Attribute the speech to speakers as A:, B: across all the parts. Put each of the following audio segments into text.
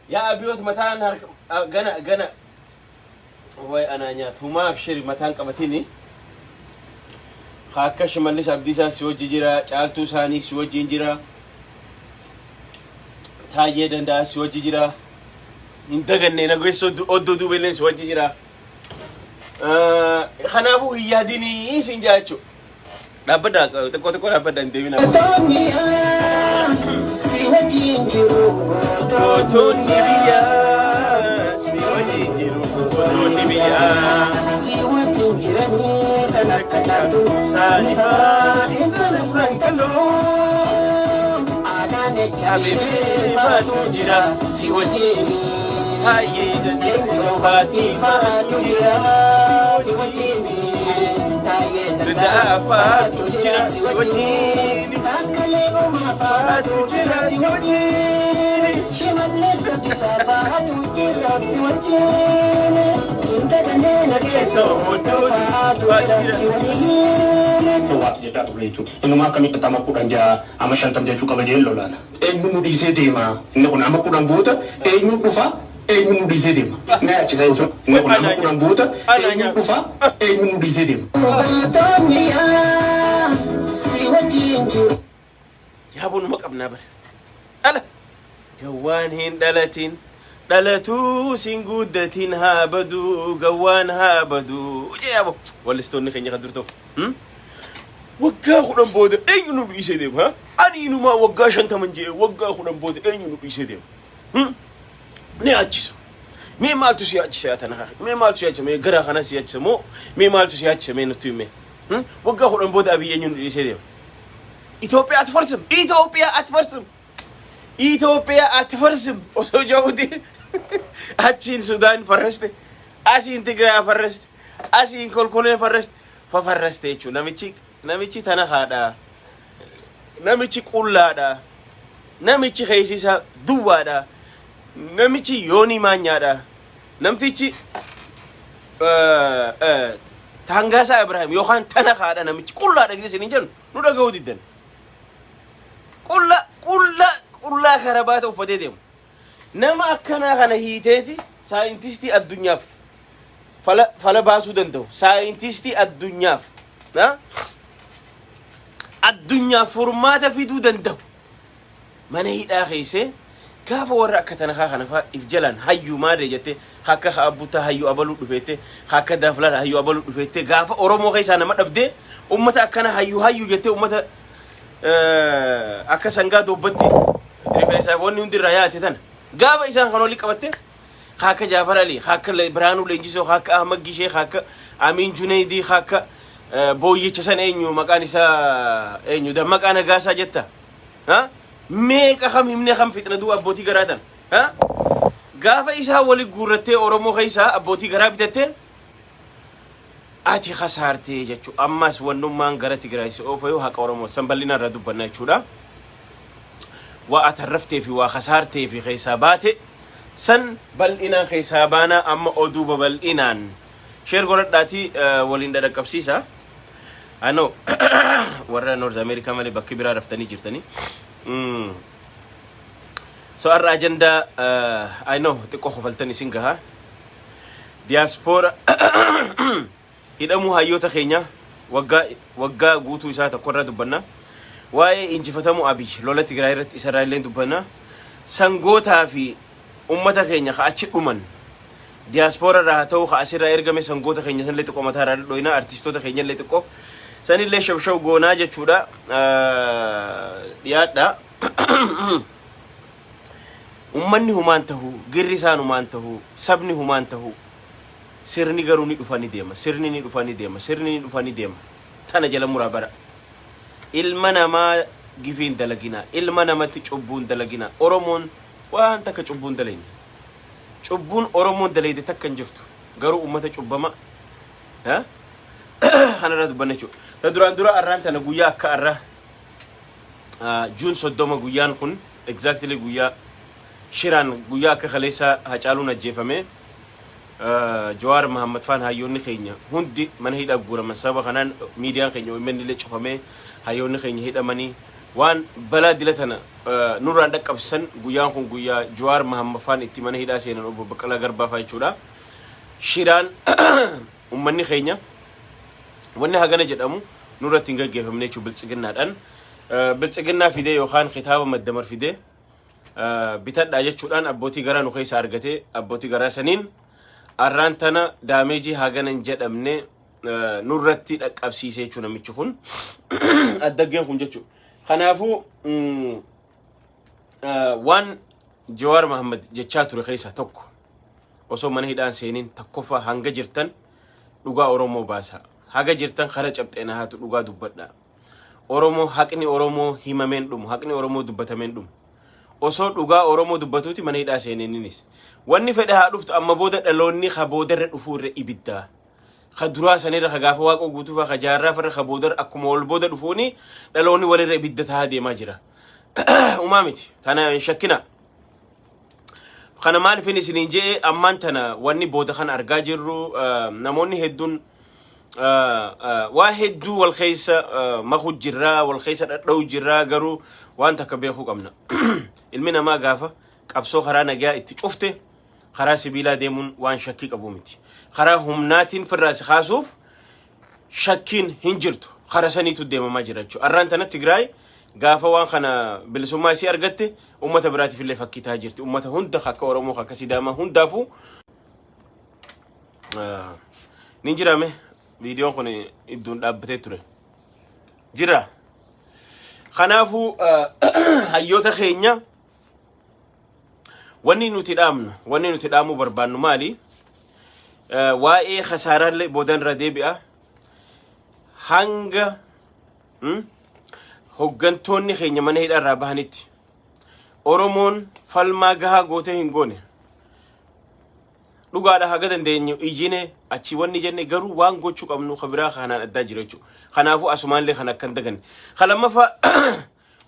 A: Yaa Abiyoot, mataan harka gana gana way anaa nyaatu humaaf shiri mataan qabatini. Akka Shimallis Abdiisaa si wajji jira, Caaltuu isaanii si wajjin jira, Taayyee Danda'a si wajji jira. Hin daganne, nageessoo oddoo duubelleen si wajji jira. Kanaafuu hin yaadinii siin jaa jechuudha. Dhaabbadha, xiqqoo xiqqoo dhaabbadha, hin deeminaa.
B: Gootonni si wajjin jiru.
A: Gootonni biyyaa si wajjin jiru. Gootonni biyyaa.
B: Si wajjin jiranii kan akka Caaltuu
A: Saanifaa.
B: Intala Frankaloo. Adaanech Abeebee faatu jira si wajjin.
A: Taayyee
B: Leencoo Baatii faatu jira si wajjin. Taayyee
A: Danda'a faatu jira si wajjin.
B: Taakkalee Uumaa faatu jira si wajjin. Shimallis Abdiisaa faatu jira si wajjin. Intagannee
A: Nageessoo oddoo
B: faatu jira si wajjin.
C: Waatu jedhaa ture jechuudha. Innumaa akkamitti amma 10 ja'a amma 50 jechuu qaba jeen lolaana. Eenyu nu dhiisee deema? Inni kun amma 10 guuta, eenyu dhufa, eenyu nu dhiisee deema? Na yaachisa jechuudha. Inni kun amma 10 guuta, eenyu dhufa, eenyu nu dhiisee deema?
B: Gootonni si wajjin jiru.
A: Yaaboo, numa qabnaa bara. Ala! Gawwaan hin dhalatin, dhalatuu sin guddatin, haa baduu gawwaan haa baduu. Jee yaaboo, wallistoonni keenya kan dur tokko. Waggaa 10 booda eenyu nu dhiisee deema? Ha? Ani inumaa waggaa 50 jee, waggaa 10 booda eenyu nu dhiisee deema? Hmm? Ni yaachisa. Mee maaltu si yaachisa yaa tana? Mee maaltu si yaachisa? Mee gara kana si yaachisa moo mee maaltu si yaachisa? Mee nutti hime. Hmm? Waggaa 10 booda Abiyyi eenyu nu dhiisee deema? ኢትዮጵያ አትፈርስም። ኢትዮጵያ አትፈርስም። ኢትዮጵያ አትፈርስም። Osoo jedhuuti achiin Sudaan farraste, asiin Tigraay farraste, asiin Kolkoleen farraste, fafarraste jechuudha. Namichi tana haadha. Namichi qullaadha. Namichi keessi isaa duwwaadha. Namichi yoonii maanyaadha. Namtichi Taangaasaa Ibrahim yookaan tana haadha, namichi qullaadha gisee isin jennu nu dhaga'uu diddan. Qulla qulla qullaa karabaata uffatee deemu. Nama akkanaa kana hiiteeti saayintistii addunyaaf fala baasuu danda'u. Saayintistii addunyaaf addunyaaf furmaata fiduu danda'u. Mana hidhaa keessee gaafa warra akka tanakaa kana fa'aa if jalaan hayyuu maadee jettee, akka abbuttaa hayyuu abaluu dhufeette, akka daaflaan hayyuu abaluu dhufeette, gaafa Oromoo keessaa nama dhabdee ummata akkana hayyuu hayyuu jettee, ummata akka sangaa dobbatti rifeensaaf wanni hundi irraa yaate tana gaafa isaan kan olii qabatte, akka Jaafar Ali, akka Biraanuu Leenjisoo, akka Ahmad Gishee, akka Amiin Juneydii, akka booyyicha san eenyu maqaan isaa eenyu, Dammaqaa Nagaasaa jetta. Meeqa kam himnee kam fixna duuba abbootii garaa tan? Gaafa isaa wali guurrattee Oromoo keessaa abbootii garaa bitattee ati kasaartee jechuudha. Ammas wannummaan gara Tigraay si oofayuu haqa Oromoo san bal'inaan irraa dubbanna jechuudha. Waa atarraftee fi waa kasaartee fi keessaa baate san bal'inaan keessaa baanaa. Amma oduu babal'inaan share godhadhaatii waliin dhadhaqqabsiisa. Ano warra North America malee bakki biraa raftanii jirtanii. So har'a ajandaa I know xiqqoo kofaltan isin gaha. Diyaaspoora hidhamuu hayyoota keenya waggaa waggaa guutuu isaa tokko irraa dubbanna. Waa'ee injifatamuu Abiy lola Tigraay irratti isarraa illee dubbanna. Sangootaa fi ummata keenya ka achi dhuman diyaaspoora irraa haa ta'u ka asirraa ergame, sangoota keenya sanillee xiqqoo mataa irraa dhidhoyna, artistoota keenya illee xiqqoo sanillee shabshaw goonaa jechuudha. Dhiyaadha. Ummanni humaan tahu, girri isaan humaan tahu, sabni humaan tahu, sirni garuu ni dhufa ni deema, sirni ni dhufa ni deema, sirni ni dhufa ni deema. Tana jala muraa bara. Ilma namaa gifiin dalagina, ilma namatti cubbuun dalagina. Oromoon waan takka cubbuun dalayne. Cubbuun Oromoon dalayde takka hin jirtu. Garuu ummata cubbama kanarraa dubbanna jechuudha. Ta duraan dura arraan tana guyyaa akka arra June 30, guyyaan kun exactly guyyaa shiraan guyyaa akka kaleessa Hacaaluun ajjeefame, Jawaar Mahammad faan hayyoonni keenya hundi mana hidhaa guuraman. Sababa kanaan miidiyaan keenya OMN illee cufamee hayyoonni keenya hidhamanii Waan balaa dila tana nurraan dhaqqabsisan, guyyaan kun guyyaa Jawaar Mahammaffaan itti mana hidhaa seenan, obbo Baqqalaa Garbaa fa'aa jechuudha. Shiraan uummanni keenya wanni hagana jedhamu nurratti hin gaggeeffamne jechuudha biltsiginnaadhaan. Biltsiginnaa fidee yookaan kitaaba maddamar fidee bitadhaa jechuudhaan abbootii garaa nu keessa argatee, abbootii garaa saniin arraan tana damage hagana hin jedhamne nurratti dhaqqabsiise jechuudha namichi kun, addaggeen kun jechuudha. Kanaafuu waan Jawaar Mahammad jechaa ture keessaa tokko, osoo mana hidhaan seeniin, tokkoffaa, hanga jirtan dhugaa Oromoo baasa. Haga jirtan kara cabxeen haatu dhugaa dubbadha. Oromoo, haqni Oromoo himameen dhumu, haqni Oromoo dubbatameen dhumu. Osoo dhugaa Oromoo dubbatuuti mana hidhaa seenininis. Wanni fedhe haa dhuftu, amma booda dhaloonni ka boodarra dhufuu irra ibiddaa. Ka duraa sanirra, ka gaafa Waaqoo Guutuufaa, ka Jaarraa farra, ka boodarra akkuma wal booda dhufuuni dhaloonni walirra ibidda tahaa deemaa jira. Umaa miti. Tana hin shakkina. Kana maaliifin isiniin je'e? Ammaan tana wanni booda kana argaa jirru, namoonni hedduun waa hedduu wal keessa makuu jirraa, wal keessa dhadha'u jirraa, garuu waan takka beekuu qabna. Ilmi namaa gaafa qabsoo karaa nagaa itti cufte karaa sibiilaa deemuun waan shakkii qabu miti. Karaa humnaatiin firraa si kaasuuf shakkiin hin jirtu. Karaa saniitu deemamaa jira jechuudha. Arraan tana Tigraay gaafa waan kana bilisummaa isii argatte uummata biraatiif illee fakkii ta'aa jirti. Uummata hunda, akka Oromoo, akka Sidaamaa hundaafuu ni jirame. Viidiyoon kun iddoon dhaabbatee ture. Jira. Kanaafuu hayyoota keenya, wanni nuti dhaamnu, wanni nuti dhaamuu barbaannu maali? Waa'ee kasaaraallee boodan irra deebi'a. Hanga hoggantoonni keenya mana hidhaa irraa bahanitti Oromoon falmaa gahaa gootee hin goone. Dhugaadha, haga dandeenyu ijine achi wanni jenne, garuu waan gochuu qabnu ka biraa kanaan addaa jira jechuudha. Kanaafuu asumaallee kan akka hin daganne. Ka lammaffaa,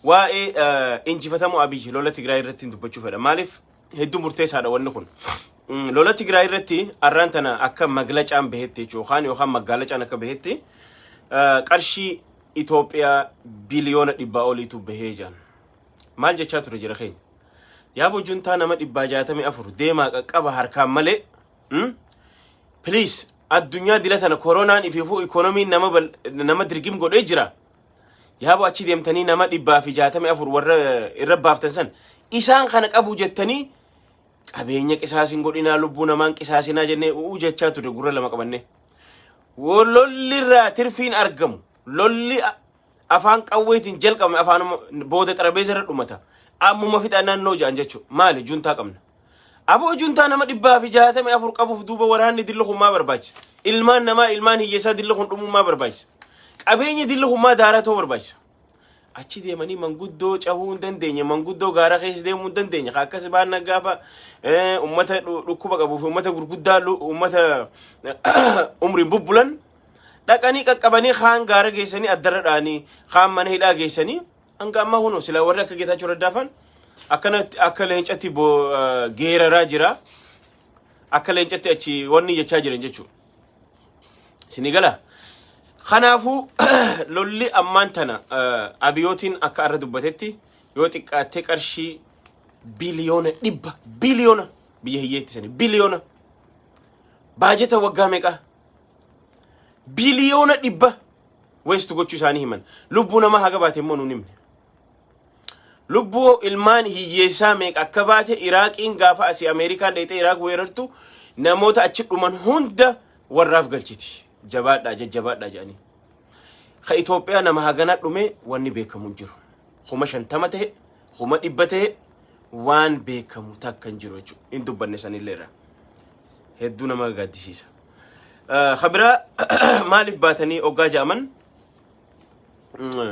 A: waa'ee injifatamuu Abiyyi lola Tigraay irratti dubbachuu fedha. Maaliif hedduu murteessaadha wanni kun? Lola Tigraay irratti arraan tana akka maglacaan bahetti jechuudha, yookaan magaalacaan akka bahetti, qarshii Itoophiyaa biliyoona 100 oliitu bahee jiran. Maal jechaa ture jira keenya? Yaaboo, juntaa nama 164 deemaa qaqqaba harkaan malee. Please, addunyaa dila tana koronaan ifiifuu ikoonomiin nama nama dirgim godhee jira. Yaaboo, achi deemtanii nama 164 warra irra baaftan san isaan kana qabu jettanii qabeenya qisaasin godhinaa, lubbuu namaan qisaasinaa jennee u'uu jechaa ture gurra lama qabanne. Lolli irraa tirfiin argamu, lolli afaan qawweetiin jalqabame afaan booda xarabeessa irra dhumata. Ammuma fixa naannoo jedhan jechuudha. Maali, juntaa qabna. Aboo, juntaa nama 164 qabuuf duuba waraanni dilli kun maa barbaachisa? Ilmaan namaa, ilmaan hiyyeessaa dilli kun dhumuu maa barbaachisa? Qabeenyi dilli kun maa daaraa ta'uu barbaachisa? Achi deemanii manguddoo cahuu hin dandeenye, manguddoo gaara keessa deemuu hin dandeenye, akkas baanna gaafa ummata dhukkuba qabuu fi ummata gurguddaa, ummata umriin bubbulan dhaqanii qaqqabanii, kaan gaara geessanii addarra dha'anii, kaan mana hidhaa geessanii, hanga ammaa kunoo silaa warri akka Geetaachoo Raddaafaan akkanatti akka leencatti geeraraa jira. Akka leencatti achi wanni jechaa jiran jechuudha. Isinii gala. Kanaafuu lolli ammaan tana abiyootiin akka arra dubbatetti yoo xiqqaattee qarshii biliyoona 100, biliyoona biyya hiyyeetti sani, biliyoona baajeta waggaa meeqa, biliyoona 100 waste gochuu isaanii himan. Lubbuu namaa haga baate immoo nuun himne. Lubbuu ilmaan hiyyeessaa meeqa akka baate, Iraaqiin gaafa asii Ameerikaan dheexee Iraaq weerartu namoota achi dhuman hunda warraaf galchiti. Jabaadhaa, jajjabaadhaa jedhanii. Ka Itoophiyaa nama hagana dhume wanni beekamu hin jiru. 50,000 ta'e, 100,000 ta'e, waan beekamu takka hin jiru jechuudha. Hin dubbanne sanillee irraa. Hedduu nama gaddisiisa. Ka biraa, maaliif baatanii hoggaa ja'aman,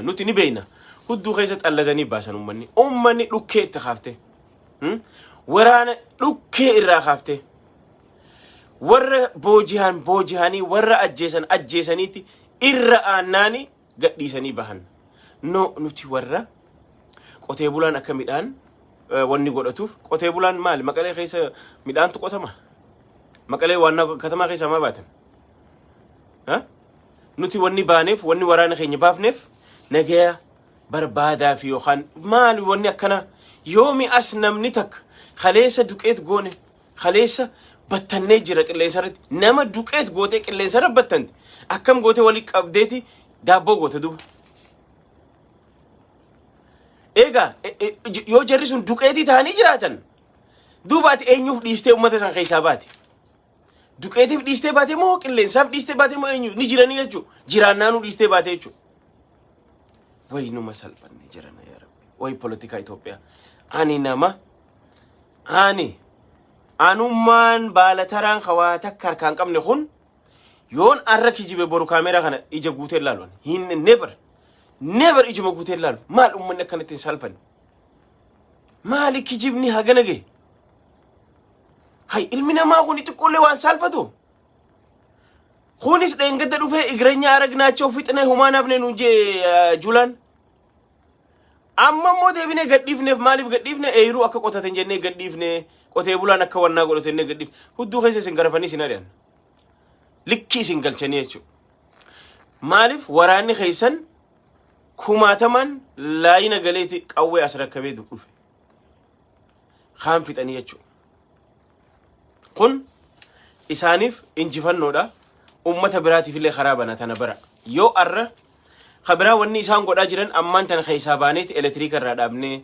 A: nuti ni beekna. Hudduu keessa xallazanii baasan uummanni. Uummanni dhukkee itti kaafte. Waraana dhukkee irraa kaafte. Warra booji'an boojihanii, warra ajjeesan ajjeesaniiti irra aannaani gadhiisanii bahan. No, nuti warra qotee bulaan akka midhaan wanni godhatuuf, qotee bulaan maali, Maqalee keessa midhaantu qotama. Maqalee waan katamaa keessaa maa baatan? Nuti wanni baaneef, wanni waraana keenya baafneef nagaya. Barbaadaa fi yookaan maali wanni akkana? Yoomi as namni takka kaleessa duqeet goone, kaleessa battannee jira qilleensa irratti. Nama duqeet gootee qilleensa irra battante akkam gootee walii qabdeeti daabboo goote duuba? Egaa yoo jarri sun duqeetii ta'anii jiraatan, duuba ati eenyuuf dhiistee uummata san keessaa baate? Duqeetiif dhiistee baate moo qilleensaaf dhiistee baate moo eenyu ni jiranii jechuudha? Jiraannaanuu dhiistee baate jechuudha. Way numa salphanne jirana, yaa Rabbi. Way polotikaa Itoophiyaa. Ani nama ani anummaan baala taraan hawaa takka harkaan qabne kun yoon arra kijibe, boru kaameeraa kana ija guutee ilaalu. Hin never never ijuma guutee ilaalu. Maal uummanni akkanatti hin salphanne? Maali kijibni hagana gahe? Hay, ilmi namaa kun xiqqoollee waan saalfatu. Kunis dheengadda dhufee እግረኛ አረግናቸው fixne humaan hafne nu jee Julaan. Amma immoo deebinee gadhiifneef. Maaliif gadhiifne? Eeruu akka qotatan jennee gadhiifne, qotee bulaan akka wannaa godhate jennee gadhiifne. Hudduu keessa isin garafanii isin ari'an. Likkii isin galchanii jechuudha. Maaliif waraanni keessan kumaatamaan laayina galeeti qawwee as rakkabee dhufe. Kaan fixanii jechuudha. Kun isaaniif injifannoodha. Uummata biraatiif illee karaa bana tana bara. Yoo arra kabiraa wanni isaan godhaa jiran ammaan tana keessaa baaneeti elektiriika irraa dhaabnee,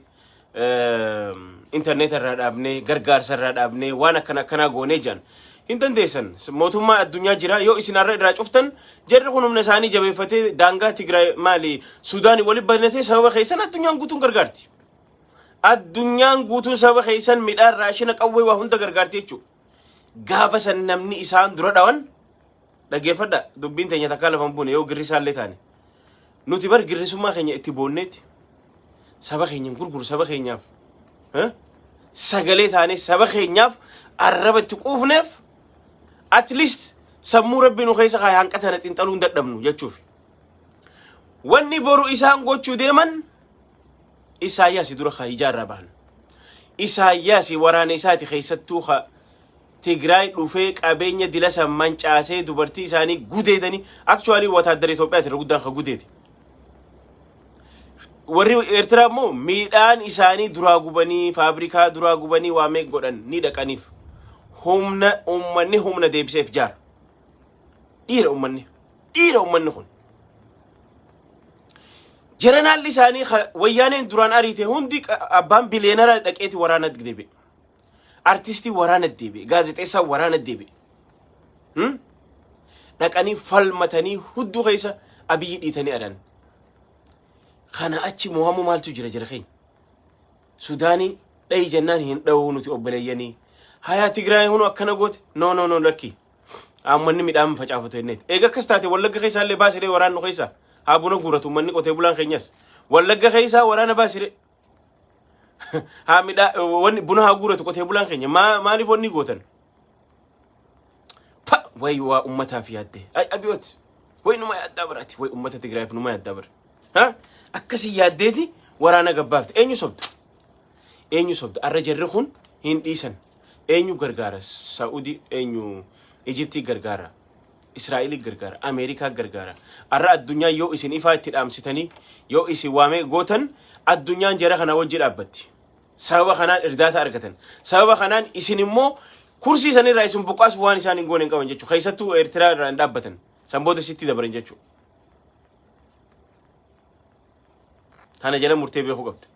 A: intarneeta irraa dhaabnee, gargaarsa irraa dhaabnee, waan akkana akkanaa goonee jiran hin dandeessan. Mootummaa addunyaa jira. Yoo isin har'a irraa cuftan, jarri kun humna isaanii jabeeffatee daangaa Tigraay maali Suudaanii walitti banatee sababa keessan addunyaan guutuun gargaarti. Addunyaan guutuun sababa keessan midhaan, raashina, qawwee, waa hunda gargaarti jechuudha. Gaafa san namni isaan dura dhawan, dhaggeeffadha, dubbiin teenya takkaa lafa hin buune yoo girrisaallee taane. Nuti bar girrisummaa keenya itti boonneeti saba keenya hin gurguru, saba keenyaaf sagalee taane, saba keenyaaf arraba itti quufneef, at least sammuu Rabbi nu keessa kaayee hanqatana xiinxaluu hin dadhabnu jechuuf. Wanni boru isaan gochuu deeman, Isaayyaas dura kaa irraa bahan. Isaayyaas waraana isaati keessattuu ka Tigraay dhufee qabeenya dilasa mancaasee, dubartii isaanii gudeedanii, actually wataadara Itoophiyaati irra guddaan ka gudeete. Warri Eertiraa immoo miidhaan isaanii duraa gubanii, faabrikaa duraa gubanii, waa meeqa godhan ni dhaqaniif. Humna uummanni humna deebiseef jaara. Dhiira uummanni. Dhiira uummanni kun. Jeranaalli isaanii wayyaaneen duraan ariite hundi, abbaan biliyeenara dhaqeeti waraana deebi'e. Artistii waraana deebi'e. Gaazexeessaa waraana deebi'e. Dhaqanii falmatanii hudduu keessa Abiyyi dhiitanii adan. Kana achi mo'amuu maaltu jira jira keenya? Sudaanii dhayi jennaan hin dha'uu, nuti obboleeyyanii. Hayaa, Tigraay hunu akkana goote, no, no, no, lakki. Uummanni midhaan facaafatu jenneeti. Eega akkas taate, Wallagga keessaa illee baasiree waraannu keessaa haa buna guuratu uummanni qotee bulaan keenyas. Wallagga keessaa waraana baasiree. Haa midhaa wanni buna haa guuratu qotee bulaan keenya. Maaliif wanni gootan? Pa way waa ummataaf yaadde. Ay Abiyoot, way numa yaaddaa biraati. Way ummata Tigraayiif numa yaaddaa bira. Ha? Akkasii yaaddeeti waraana gabbaafte. Eenyu sobda? Eenyu sobda? Arra jarri kun hin dhiisan. Eenyu gargaara? Saa'udii eenyu? Ijiptii gargaara. Israa'elii gargaara. Ameerikaa gargaara. Arra addunyaa yoo isin ifaa itti dhaamsitanii, yoo isin waamee gootan, addunyaan jara kana wajji dhaabbatti. Sababa kanaan irdaata argatan. Sababa kanaan isin immoo kursii sanirraa isin buqqaasu waan isaan hin goone hin qaban jechuudha. Keessattuu Eertiraa irraa hin dhaabbatan. San booda sitti dabaran jechuudha. Kana jala murtee beekuu qabda.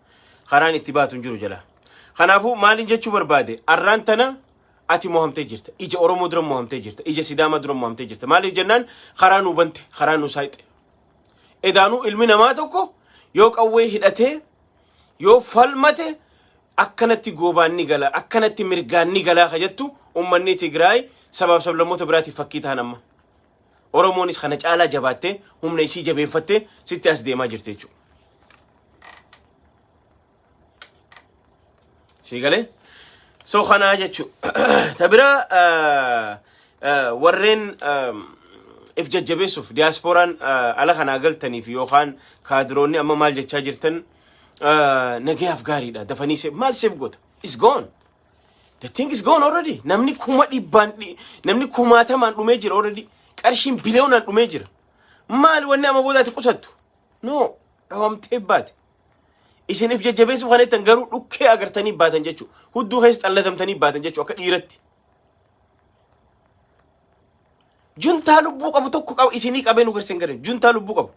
A: Karaan itti baatu hin jiru jala. Kanaafuu maaliin jechuu barbaade? Arraan tana ati mo'amtee jirta. Ija Oromoo dura mo'amtee jirta. Ija Sidaamaa dura mo'amtee jirta. Maaliif jennaan, karaa nu bante, karaa nu saayixe. Edaanuu ilmi namaa tokko yoo qawwee hidhatee yoo falmate akkanatti goobaan ni gala, akkanatti mirgaan ni galaa ka jettu, uummanni Tigraay sabaaf sablammoota biraatiif fakkii ta'an amma. Oromoonis kana caalaa jabaattee humna isii jabeeffattee sitti as deemaa jirti jechuudha. Sii galee? So kanaa jechuudha. Ta biraa, warreen if jajjabeessuuf diyaaspooraan ala kanaa galtaniif yookaan kaadiroonni amma maal jechaa jirtan, nagayaaf gaariidha. Dafanii save maal save goota? It's gone. The thing is gone already. Namni kuma dhibbaan, namni kumaatamaan dhumee jira already. Qarshiin biliyoonaan dhumee jira. Maal wanni amma boodaati qusattu? No, dhawamtee baate. Isiniif jajjabeessuuf kan jettan garuu dhukkee agartanii baatan jechuudha. Hudduu keessa xallazamtanii baatan jechuudha akka dhiiratti. Juntaa lubbuu qabu tokko qabu isinii qabee nu garsiin garin juntaa lubbuu qabu.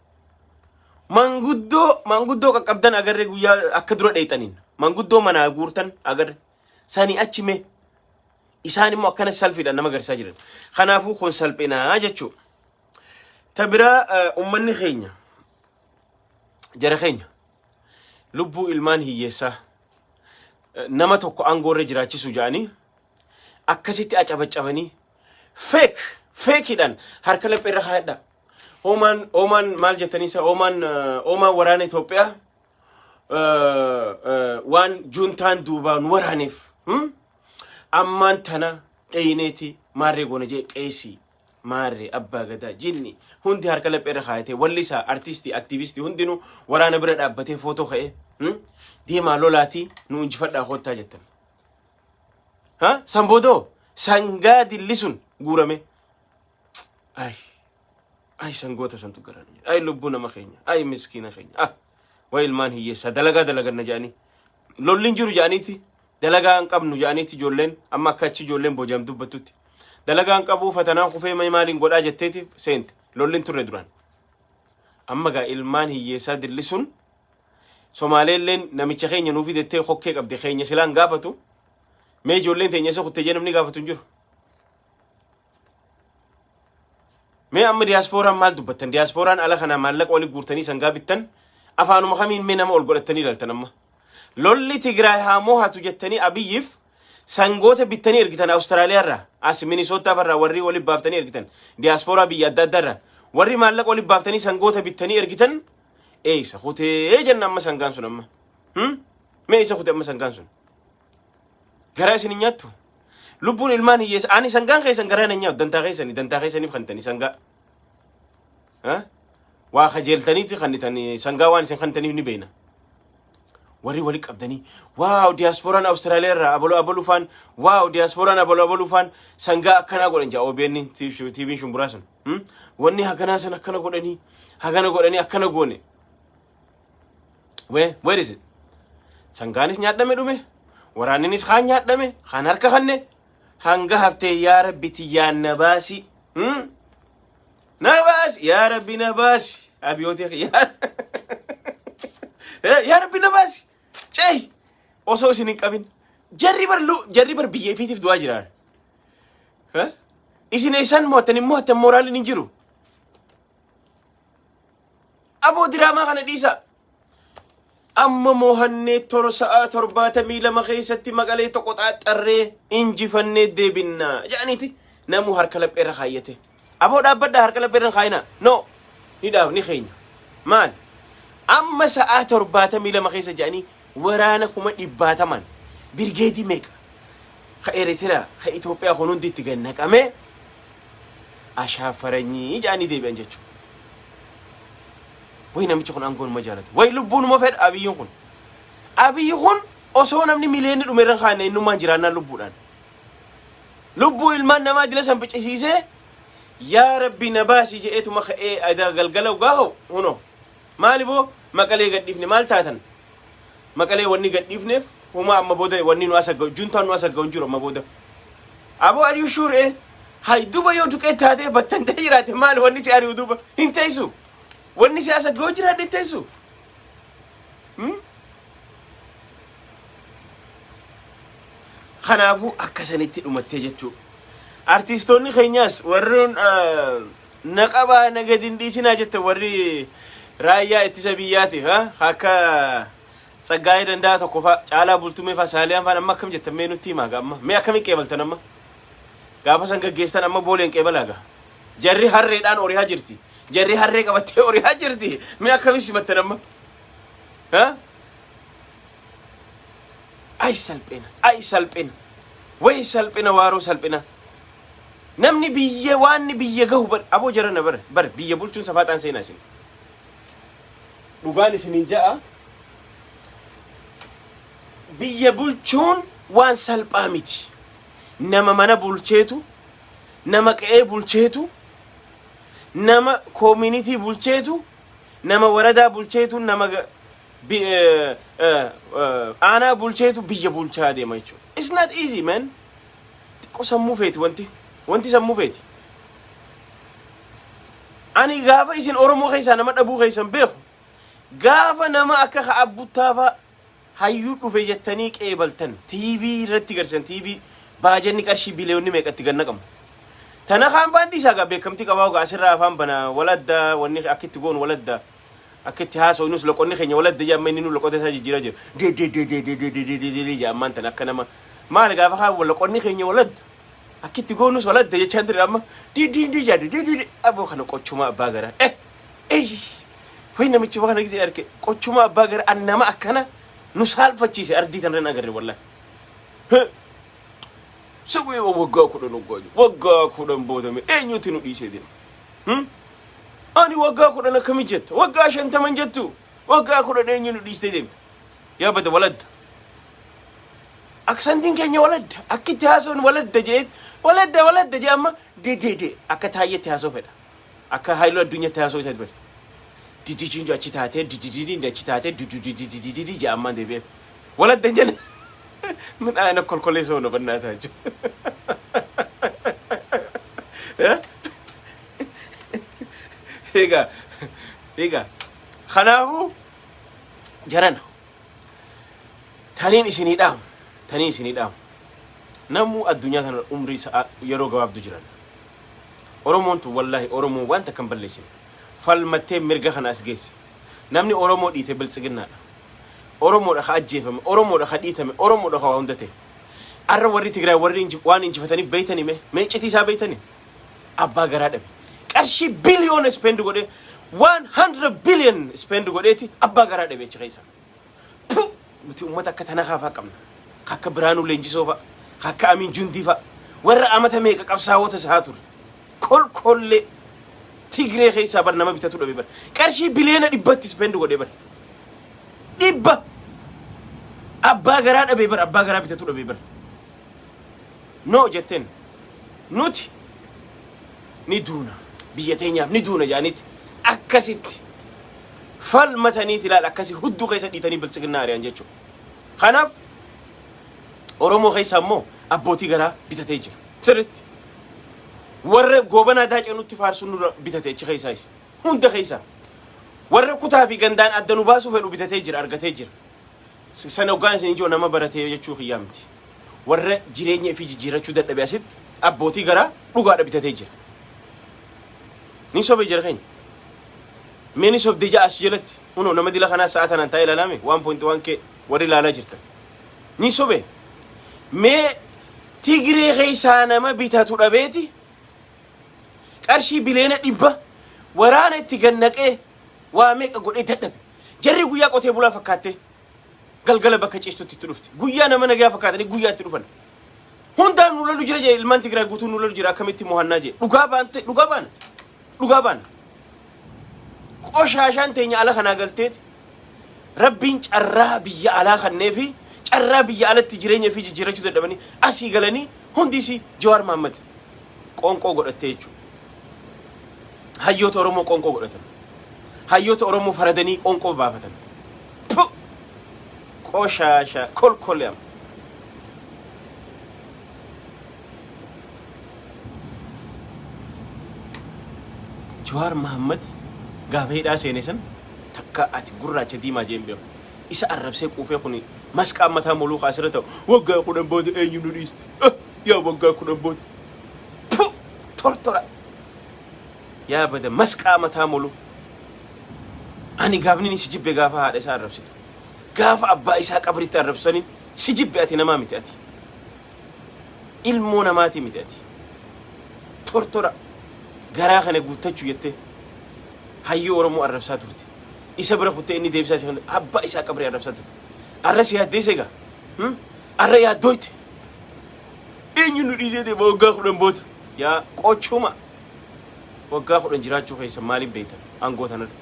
A: Manguddoo manguddoo qaqqabdan agarree guyyaa akka dura dheexaniin manguddoo manaa guurtan agarre sanii achi mee isaan immoo akkana salphiidhaan nama garsiisaa jiran. Kanaafuu kun salphinaa jechuudha. Ta biraa uummanni keenya jara keenya lubbuu ilmaan hiyyeessaa nama tokko aangoo irra jiraachisu jedhanii akkasitti acabacabanii fake fakeiidhaan harka laphee irra kaayadha. Hoomaan hoomaan maal jettanii isa hoomaan hoomaan waraana Itoophiyaa waan juntaan duubaan waraaneef ammaan tana dheeyneeti maarree goona jee qeesii maarree abbaa gadaa jinni hundi harka laphee irra kaayatee wallisaa artistii aktiivistii hundinuu waraana bira dhaabbatee footoo ka'ee deemaa lolaatii nu injifadhaa koottaa jettan. Ha? San boodoo sangaa dilli sun guurame. Ay, ay sangoota santu garaan. Ay lubbuu nama keenya. Ay miskiina keenya. Ah, way ilmaan hiyyeessaa dalagaa dalaganna jedhanii. Lolli hin jiru jedhaniiti. Dalagaa hin qabnu jedhaniiti ijoolleen amma akka achi ijoolleen booji'am dubbattutti. Dalagaa hin qabu fatanaan kufee maaliin godhaa jetteeti seente. Lolli hin turre duraan. Amma gaa ilmaan hiyyeessaa dilli sun Somaaleelleen namicha keenya nuu fidettee kokkee qabdi keenya silaan gaafatu. Mee ijoolleen teenya isa kuttee jee namni gaafatu hin jiru. Mee amma diyaaspooraan maal dubbattan? Diyaaspooraan ala kanaa maallaqa wali guurtanii sangaa bittan afaanuma kamiin mee nama ol godhattanii ilaaltan amma. Lolli Tigraay haa mo'atu jettanii Abiyyiif sangoota bittanii ergitan Awustiraaliyaa irraa as Minisootaa irraa warri wali baaftanii ergitan diyaaspooraa biyya adda addaa irraa warri maallaqa wali baaftanii sangoota bittanii ergitan eessa kutee jenna amma sangaan sun amma. Mee eessa kute amma sangaan sun? Garaa isin hin nyaattu? Lubbuun ilmaan hiyyeessa ani sangaan keessan garaa hin nyaatu dantaa keessanii dantaa keessaniif kantanii sangaa. Waa kajeeltaniiti kannitanii sangaa waan isin kantaniif ni beekna. Warri wali qabdanii wow diyaaspooraan Awustiraaliyaa irraa abaluu abaluu faan wow diyaaspooraan abaluu abaluu faan sangaa akkanaa godhan jaa OBN TV'n shumburaa sun. Wanni haganaa san akkana godhanii hagana godhanii akkana goone. Where is it? Sangaanis nyaadhame dhume. Waraanninis kaan nyaadhame kaan harka kanne hanga haftee yaa rabbi tiyyaan na baasi. Na baasi yaa rabbi na baasi. Abiyooti yaa yaa rabbi na baasi. Cehi osoo isin hin qabin. Jarri bar jarri bar biyya ifiitiif du'aa jira. Isin eessaan mo'attan hin mo'attan mooraaliin hin jiru. Aboo diraamaa kana dhiisa. Amma moohannee tor sa'a 72 keessatti Maqalee tokko xaaxxarree injifannee deebinna jedhaniiti namuu harka lapheerra kaayyate. Aboo dhaabbadhaa harka lapheerra hin kaayinaa. No ni dhaab ni keenya. Maal? Amma sa'a 72 keessa jedhanii waraana kuma dhibbaataman birgeedii meeqa ka Eritiraa ka Itoophiyaa kun hundi itti gad naqamee ashaafaranyii jedhanii deebi'an jechuudha. Way namichi kun aangoonuma jaalata. Way lubbuunuma fedha Abiyyiin kun. Abiyyi kun osoo namni miliyoonni dhume irra kaanne innummaan jiraannaan lubbuudhaan. Lubbuu ilmaan namaa dila san ficcisiisee yaa rabbi na baasi jedheetuma ka'ee adaa galgala gaafa huno. Maali boo Maqalee gadhiifne maal taatan? Maqalee wanni gadhiifneef humaa amma booda wanni nu asa ga'u juntaan nu asa ga'u hin jiru amma booda. Aboo are you sure eh? Hay duba yoo duqee taatee battantee jiraate maali wanni si ari'u duba hin teessu. Wanni si asa ga'u jiraadhe hin teessu. Kanaafuu akka sanitti dhumattee jechuudha. Artistoonni keenyaas warroon na qabaa na gadi hin dhiisinaa jette warri raayyaa ittisa biyyaatiif akka Tsaggaayee Danda'a tokko fa'a Caalaa Bultumee fa'a Saaliyaan fa'a amma akkam jettan mee nutti himaa amma mee akkamiin qeebaltan amma gaafa san gaggeessitan amma booleen qeebalaa gaa jarri harreedhaan orihaa jirti jarri harree qabattee orihaa jirti mee akkamiin simattan amma ha ay salphina ay salphina way salphina waaroo salphina namni biyya waanni biyya gahu bar aboo jarana bar bar biyya bulchuun safaaxaan seenaa isin dhugaan isinin ja'a biyya bulchuun waan salphaa miti nama mana bulcheetu nama qe'ee bulcheetu nama community bulcheetu nama waradaa bulcheetu nama Aanaa bulcheetu biyya bulchaa deema jechuudha. It's not easy, man. Xiqqoo sammuu feeti wanti. Wanti sammuu feeti. Ani gaafa isin Oromoo keessaa nama dhabuu keessan beeku. Gaafa nama akka Ka'ab fa'a hayyuu dhufe jettanii qeebaltan, TV irratti garsan, TV baajanni qarshii biliyoonni meeqatti gad naqamu. Tana kaan faan dhiisaa gaa, beekamtii qabaa gaa, asirraa afaan bana waladda, wanni akka itti goonu waladda, akka itti haasofnus loqonni keenya waladda jee. Amma inni nu loqota isaa jijjiiraa jira. De de de de de de de de de de de jee. Ammaan tana akka nama maali gaafa kaan loqonni keenya waladda, akka itti goonus waladda jechaan ture. Amma di di di jaade di di di aboo kana qochuma abbaa garaa eh wayi namichi kana gisee arge qochuma abbaa garaa. An nama akkana nu saalfachiise ardii tanarra hin agarre wallahi. Suphee waggaa 10 waggaa jiru. Waggaa 10 boodame eenyutu nu dhiisee deema? Ani waggaa 10 akkami jetta? Waggaa 50 jettu? Waggaa 10 eenyu nu dhiistee deemta? Yaa bada waladda. Accentiin keenya waladda. Akka itti haasa'uun waladda jeet waladda waladda jee. Amma de de de akka taayyetti haasa'u fedha. Akka haayiluu addunyaatti haasa'u isa fedha. Didijiin achi taatee dididiin achi taatee dididididididi jee ammaan deebi'ee. Waladda hin jenne. ምን አይነት ኮልኮሌ ሰው ነው በእናታችሁ? Egaa egaa kanaafuu jarana, taniin isinii dhaamu, taniin isinii dhaamu, namuu addunyaa tana umrii sa'a yeroo gabaabdu jiran. Oromoon tun wallaahi Oromoon waan takka hin balleessine, falmattee mirga kana as geesse. Namni Oromoo dhiite biltsiginnaadha. Oromoodha ka ajjeefame, Oromoodha ka dhiitame, Oromoodha ka waa hunda ta'e. Arra warri Tigraay warri waan injifataniif beeytanii mee mee iccitii isaa beeytanii abbaa garaa dhabe. Qarshii biliyoona spend godhee, 100 billion spend godheeti abbaa garaa dhabe achi keessa. Pu! Nuti uummata akka Tanakaa fa'aa qabna. Ka akka Biraanuu Leenjisoo fa'a. Ka akka Amiin Jundii fa'a. Warra amata meeqa qabsaa'ota isaa ture. Kolkollee Tigree keessaa bar nama bitatu dhabe bar. Qarshii biliyoona 100tti spend godhee bar. Dhibba. Abbaa garaa dhabe bar, abbaa garaa bitatu dhabe bar. No jetteen. Nuti ni duuna. Biyya teenyaaf ni duuna jedhaniiti. Akkasitti falmataniiti ilaal, akkasi hudduu keessa dhiitanii biltsiginnaa ari'an jechuudha. Kanaaf Oromoo keessa immoo abbootii garaa bitatee jira. Sirriitti. Warra Goobanaa Daacee nutti faarsuun nurra bitate achi keessaayis. Hunda keessaa. Warra kutaa fi gandaan adda nu baasuu fedhu bitatee jira, argatee jira. Sana hoggaan isin ijoo nama baratee jechuu kiyyaa miti. Warra jireenya ifii jijjiirrachuu dadhabe asitti abbootii garaa dhugaadha bitatee jira. Ni sobee jira keenya. Mee ni sobdee ja'a as jalatti. Kunoo nama dila kanaa sa'a tanaan taa'ee ilaalame 1.1 k warri ilaalaa jirtan. Ni sobe. Mee Tigree keessaa nama bitatu dhabeeti qarshii biliyoona 100 waraana itti gannaqee waa meeqa godhee dadhabe. Jarri guyyaa qotee bulaa fakkaattee galgala bakka ciistutti itti dhufti. Guyyaa nama nagaa fakkaatanii guyyaa itti dhufan. Hundaan nu lolu jira jee, ilmaan Tigraay guutuun nu lolu jira, akkamitti mo'annaa jee. Dhugaa baante, dhugaa baana. Dhugaa baana. Qoshaashaan teenya ala kanaa galteeti Rabbiin carraa biyya alaa kannee fi carraa biyya alatti jireenya fi jijjiirrachuu dadhabanii asii galanii hundi isii Jawaar Mahaammad qoonqoo godhattee jechuudha. Hayyoota Oromoo qoonqoo godhatan. Hayyoota Oromoo faradanii qoonqoo baafatan. Puh! Qoshaasha kolkolee amma. Jawaar Mahaammad gaafa hidhaa seene san takka ati gurraacha diimaa jeen beeku. Isa arrabsee quufee kuni masqaan mataa moluu kaasirra ta'u waggaa 10 booda eenyu nu dhiiste? Ah, yaa waggaa 10 booda. Puh! Tortora. Yaa bada masqaa mataa moluu. Ani gaafni inni si jibbe gaafa haadha isaa arrabsitu. Gaafa abbaa isaa qabritti arrabsu saniin si jibbe. Ati namaa miti ati. Ilmoo namaati miti ati. Tortora. Garaa kana guuttachuu jettee hayyuu Oromoo arrabsaa turte. Isa bira kuttee inni deebisaa isa abbaa isaa qabrii arrabsaa turte. Arra si yaaddeessa egaa. Arra yaaddooyte. Eenyu nu dhiisee deema waggaa 10 booda? Yaa qochuma. Waggaa 10 jiraachuu keessa maaliin beektan aangoo tanarra?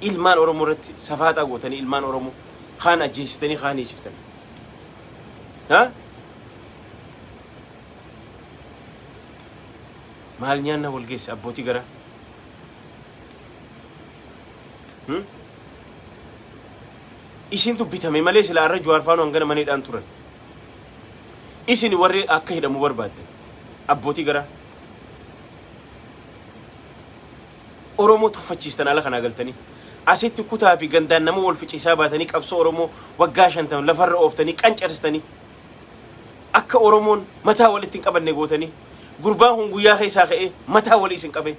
A: Ilmaan Oromoo irratti safaaxaa gootanii, ilmaan Oromoo kaan ajjeesitanii, kaan hiisiftan. Ha? Maal nyaanna wal geesse abbootii garaa? Hmm? Isintu bitame malee silaa arra Jawaar faanuu hangana mana hidhaan turan. Isin warri akka hidhamu barbaaddan. Abbootii garaa. Oromoo tuffachiistan ala kanaa galtanii. Asitti kutaa fi gandaan nama wal ficiisaa baatanii qabsoo Oromoo waggaa 50 lafarra ooftanii qancarsitanii akka Oromoon mataa walitti hin qabanne gootanii gurbaan kun guyyaa keessaa ka'ee mataa walii isin qabe.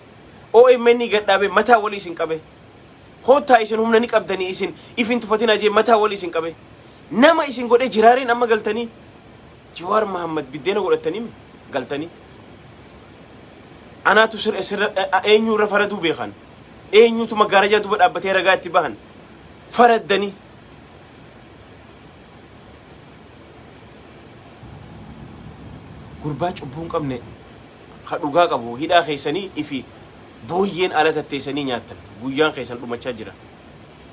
A: OMN gad dhaabee mataa walii isin qabe. Koottaa isin humna ni qabdanii isin if hin tufatinaa jee mataa walii isin qabe. Nama isin godhee jiraareen amma galtanii Jawaar Mahammad biddeena godhattanii mi galtanii. Anaatu sirra sirra eenyu irra faraduu beekan. Eenyutu maggaarajaa duuba dhaabbatee ragaa itti bahan. Faraddanii. Gurbaa cubbuu hin qabne ka dhugaa qabu hidhaa keessanii ifi booyyeen ala tatteessanii nyaattan. Guyyaan keessan dhumachaa jira.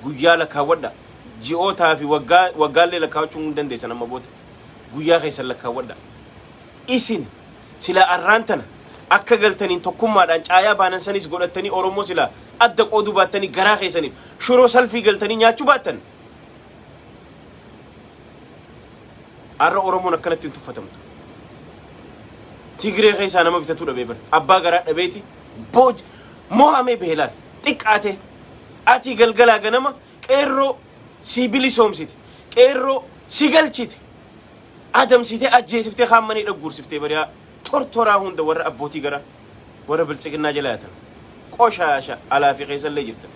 A: Guyyaa lakkaawwadha. Ji'ootaa fi waggaa waggaallee lakkaawwachuu hin dandeessan amma booda. Guyyaa keessan lakkaawwadha. Isin silaa arraan tana akka galtaniin tokkummaadhaan caayaa baanan sanis godhattanii Oromoo silaa adda qooduu baattanii garaa keessaniif shuroo salfii galtanii nyaachuu baattan. Arra Oromoon akkanatti hin tuffatamtu. Tigree keessaa nama bitatuu dhabee bara. Abbaa garaa dhabeeti booj mohamee beelaan xiqqaate. Ati galgalaa ganama qeerroo si bilisoomsite. Qeerroo si galchite. Adamsitee ajjeesiftee kaan manii dhagguursiftee bari'aa tortoraa hunda warra abbootii garaa warra biltsiginnaa jala yaatan qoshaasha alaa fi keessallee jirtan.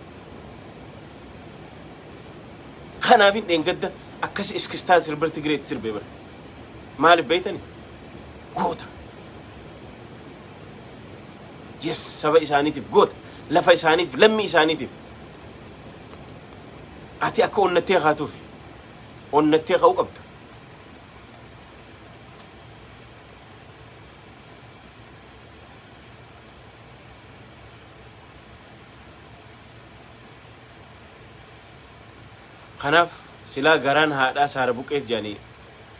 A: Kanaafin dheengadda akkas iskistaa sirba Tigireetti sirbee bara. Maaliif beektani? Goota. Yes, saba isaaniitiif goota. Lafa isaaniitiif, lammii isaaniitiif. Ati akka onnattee kaatuuf onnattee ka'uu qabda. Kanaaf silaa garaan haadhaa saara buqqeet jedhanii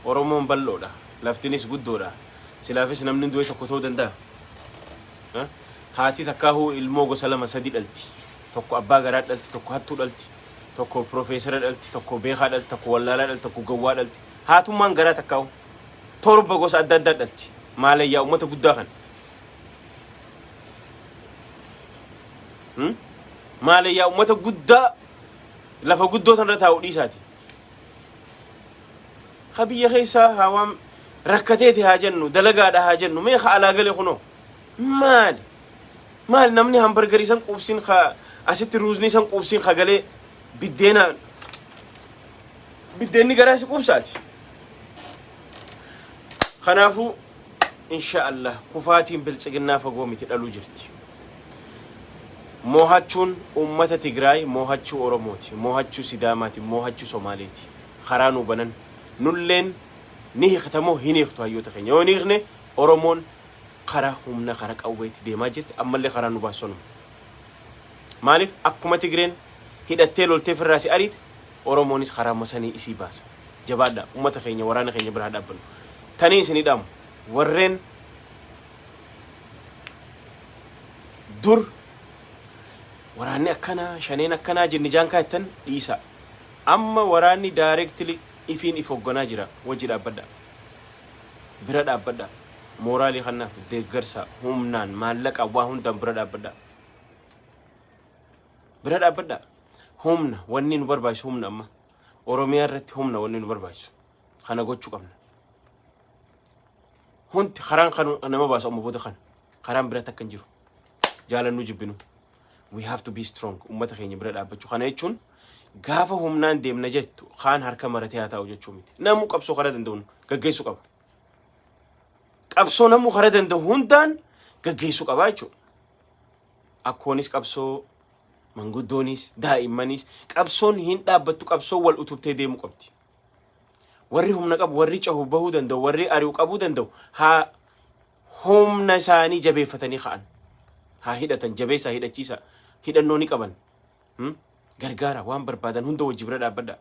A: Oromoon bal'oodha. Laftinis guddoodha. Silaafis namni du'e tokko ta'uu danda'a. Haati takkaahuu ilmoo gosa lama sadi dhalti. Tokko abbaa garaa dhalti, tokko hattuu dhalti, tokko piroofeesara dhalti, tokko beekaa dhalti, tokko wallaalaa dhalti, tokko gowwaa dhalti. Haatummaan garaa takkaahuu torba gosa adda addaa dhalti. Maalayyaa uummata guddaa kana. Maalayyaa uummata guddaa lafa guddoo tanarra taa'u dhiisaati. Ka biyya keessaa haa waan rakkateeti haa jennu dalagaadha haa jennu mee ka alaa gale kunoo maali maali namni hambargarii san quubsin ka asitti ruuznii san quubsin ka galee biddeena biddeenni garaa si quubsaati. Kanaafuu insha Allah kufaatiin biltsiginnaa fagoo miti dhaluu jirti. Moohachuun uummata Tigraay moohachuu Oromooti, moohachuu Sidaamaati, moohachuu Somaaleeti. Karaa nuu banan. Nulleen ni hiikta moo hin hiiktu hayyoota keenya. Yoo hin hiikne Oromoon kara humna kara qawweetti deemaa jirti ammallee karaa nu baasu sanuma. Maaliif akkuma Tigreen hidhattee loltee firraa si ariite Oromoonis karaa masanii isii baasa. Jabaadhaa uummata keenya waraana keenya bira haa dhaabbannu. Tanii isinii dhaamu warreen dur waraanni akkanaa shaneen akkanaa jenne jaankaa jettan dhiisaa. Amma waraanni directly ifiin if hogganaa jira wajji dhaabbadhaa. Bira dhaabbadhaa. Mooraalii kannaaf deeggarsa humnaan maallaqaan waa hundaan bira dhaabbadhaa. Bira dhaabbadhaa. Humna wanni nu barbaachisu humna amma. Oromiyaa irratti humna wanni nu barbaachisu. Kana gochuu qabna. Hundi karaan kan nama baasa amma booda kana. Karaan bira takka hin jiru. Jaalannu jibbinu. We have to be strong. Uummata keenya bira dhaabbachuu. Kana jechuun gaafa humnaan deemna jettu kaan harka maratee haa taa'u jechuu miti. Namuu qabsoo karaa danda'uun gaggeessuu qaba. Qabsoo namuu karaa danda'u hundaan gaggeessuu qaba jechuudha. Akkoonis qabsoo, manguddoonis, daa'immanis qabsoon hin dhaabbattu qabsoo wal utubtee deemuu qabdi. Warri humna qabu, warri cahu bahuu danda'u, warri ari'u qabuu danda'u haa humna isaanii jabeeffatanii ka'an. Haa hidhatan, jabeessaa hidhachiisa. Hidhannoo ni qaban. Gargaara waan barbaadan hunda wajji bira dhaabbadha.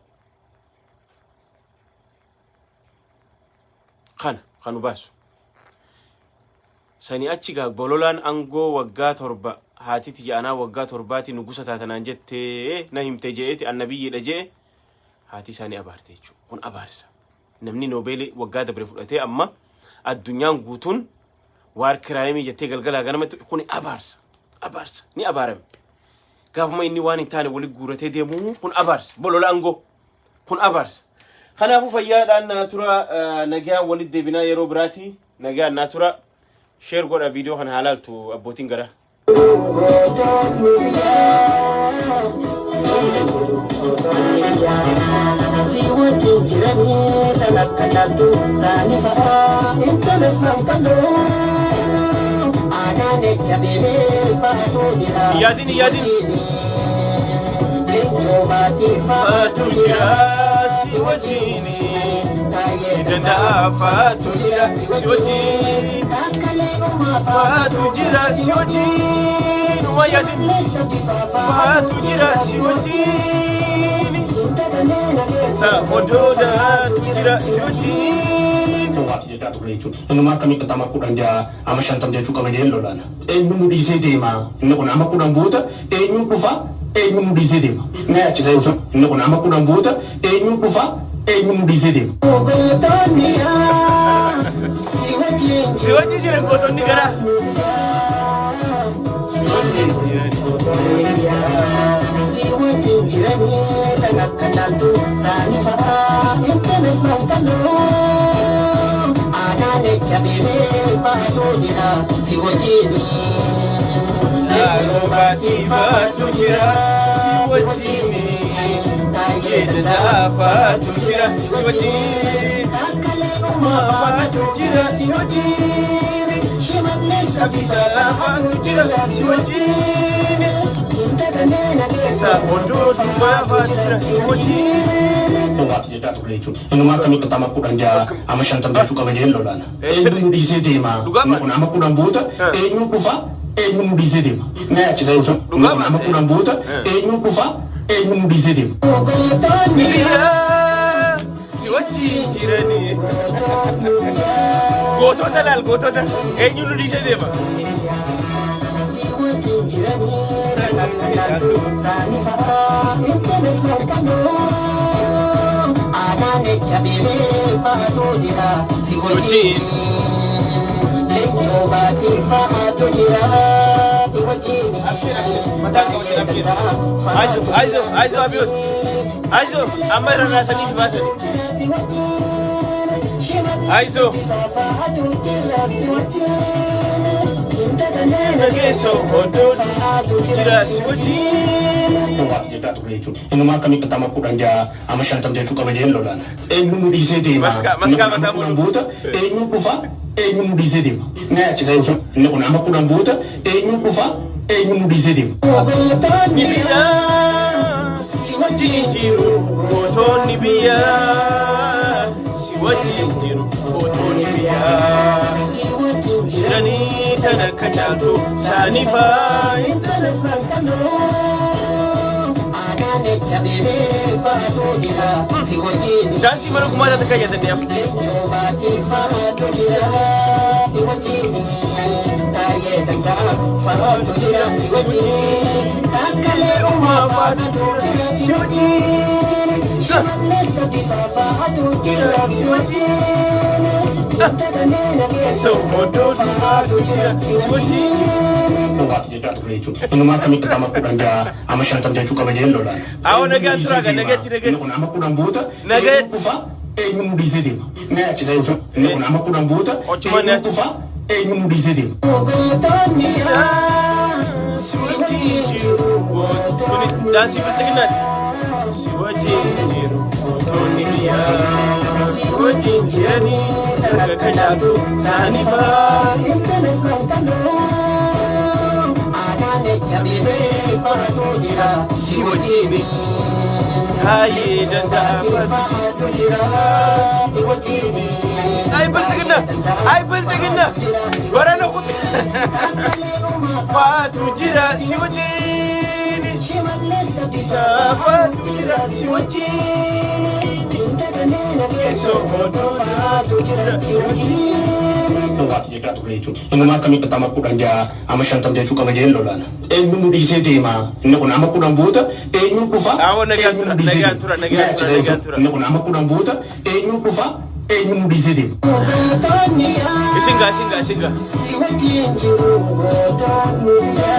A: Kana kan nu baasu. Sani achi gaa bololaan angoo waggaa 7 haati tiyya anaa waggaa torbaati nugusa taatanaan jettee na himte je'eeti annabiyyiidha je'e. Haati isaanii abaarte jechuudha. Kun abaarsa. Namni Noobeelii waggaa dabre fudhatee, amma addunyaan guutuun war crime jettee galgalaa ganamatti, kun abaarsa. Abaarsa. Ni abaarame. Gaafuma inni waan hin taane wali guuratee deemuu, kun abaarsa. Bolola aangoo. Kun abaarsa. Kanaafuu fayyaadhaan naa tura, nagaa walitti deebinaa yeroo biraati. Nagaan naa tura. Share godha, viidiyoo kana haalaaltu abbootiin garaa.
B: Gootonni biyyaa, gootonni biyyaa, si wajjin jiranii tan akka caaltu saani fa'aa intala frankaloo aanaan echa beebee faatu jira.
A: Yaadin, yaadin.
B: Leencoo baatii faatu jira.
A: Si wajjin.
B: Taayee
A: Danda'a faatu jira si wajjin.
B: Takkalee uumaa
A: Faatu jira si wajjin. Uma yaadin. Faatu jira si wajjin. Sa odoodaatu jira si wajjin.
C: Waati jechaa turre jechuudha. Innumaa akkamitti ama 16 ama 50 jechuu qaba jeen lolaana. Eenyu nu dhiisee deema? Inni kun ama 10 guuta, eenyu dhufa, eenyu nu dhiisee deema? Na yaachisa jechuudha. Inni kun ama 10 guuta, eenyu dhufa, eenyu nu dhiisee deema?
B: Gootonni yaa si wajjin
A: Si wajjin jira gootonni garaa. Si wajjin jiran.
B: Si wajjin jiranii tan akka caaltu saani fa'aa intala frankaloo aanaan echa beebee faatu jira si wajjin.
A: Laaloo baatii faatu jira si wajjin.
B: Taayee
A: Danda'a faatu jira si wajjin.
B: Takkalee uumaa
A: Faatu jira si wajjin.
B: Shimallis
A: Abdiisaa faatu jira si wajjin. Isa odoo duubaa faatu jira si wajjin.
C: Waati jechaa turre jechuudha. Innumaa akkamitti ama 16 ama 50 jechuu qaba jeen lolaana.
A: Sirri.
C: Eenyu nu dhiisee deema?
A: Dhugaa
C: Inni kun ama 10 guuta, eenyu dhufa, eenyu nu dhiisee deema? Na yaachisa jechuudha. Inni
A: Dhugaa
C: kun ama
A: baate.
C: 10 guuta, eenyu dhufa, eenyu nu dhiisee deema?
B: Gootonni
A: Biyyaa si wajjin jiranii. Gootota laal, gootota, eenyu nu dhiisee deema?
B: Si wajjin jiranii tan akka caaltu saani fa'aa intala frankaloo aanaan echa beebee faatu jira si wajjin. Leencoo baatii faatu jira si wajjin.
A: Mataan qabatin, abshir. Aizo, aizo, aizo, abiyot. Aizo, amma irra raasanii si baasani.
B: Si wajjin.
A: Aizo.
B: Faatu jira si wajjin.
A: Nageessoo odoo jira si wajjin.
C: Waati jechaa turre jechuudha. Innumaa akkamitti ama 16 ama 50 jechuu qaba jeen lolaana. Eenyu nu dhiisee deema?
A: Maskaa
C: Inni kun ama
A: mataa
C: 10
A: mulu.
C: guuta, eenyu dhufa, eenyu nu dhiisee deema? Na yaachisa jechuudha. Inni kun ama 10 guuta, eenyu dhufa, eenyu nu dhiisee deema?
B: Gootonni
A: Biyyaa si wajjin jiru, gootonni biyyaa si wajjin jiru, gootonni biyyaa
B: si wajjin
A: jiranii tan akka caaltu saani faa
B: intala frankaloo aanaan echa beebee faatu jira si wajjin.
A: Daansii mana gumaa taate kan yaadannee amma.
B: Leencoo baatii faatu jira si wajjin. Taayee danda'a faatu jira si wajjin. Takkalee uumaa faatu jira si wajjin. Shimallis Abdiisaa faatu jira si wajjin.
A: So odoo
B: Faatu jira si
A: si wajjin.
C: Waati jechaa turre jechuudha. Innumaa akkamitti ama 16 ama 50 jechuu qaba jeen lolaana.
A: Awwa, nagaan turaa gaa, nagaatti, nagaatti.
C: Inni kun ama 10 guuta, eenyu
A: Nagaatti.
C: dhufa, eenyu nu dhiisee deema? Na yaachisa jechuudha. Inni kun ama 10 guuta,
A: Qochumaan na
C: eenyu
A: yaachisa.
C: dhufa, eenyu nu dhiisee deema?
B: Gootonni
A: Si wajjin jiru gootonni, daansii bilchiginnaati. Si wajjin jiru gootonni biyyaa si wajjin jiranii tan akka caaltu saani faa
B: intala frankaloo aanaan echa beebee faatu jira si wajjin.
A: Taayee danda'a faatu
B: Faatu jira si wajjin.
A: Ay bilchiginna, ay bilchiginna, barana kutu faatu jira si wajjin.
B: Shimallis Abdiisaa
A: Faatu jira si wajjin.
B: Faatu jira si wajjin.
C: Waati Jechaa turre jechuudha. Innumaa akkamitti amma 16 amma 50 jechuu qaba jeen lolaana. Eenyu nu dhiisee deema? Inni kun amma 10 booda eenyu dhufa?
A: Awwa, nagaan
C: Eenyu
A: tura,
C: nu dhiisee
A: nagaan
C: deema?
A: tura, nagaan tura, nagaan tura.
C: Inni kun amma 10 booda eenyu dhufa? Eenyu nu dhiisee deema?
B: Gootonni yaa
A: Isin gaa, isin gaa, isin gaa.
B: si wajjin jiru gootonni yaa.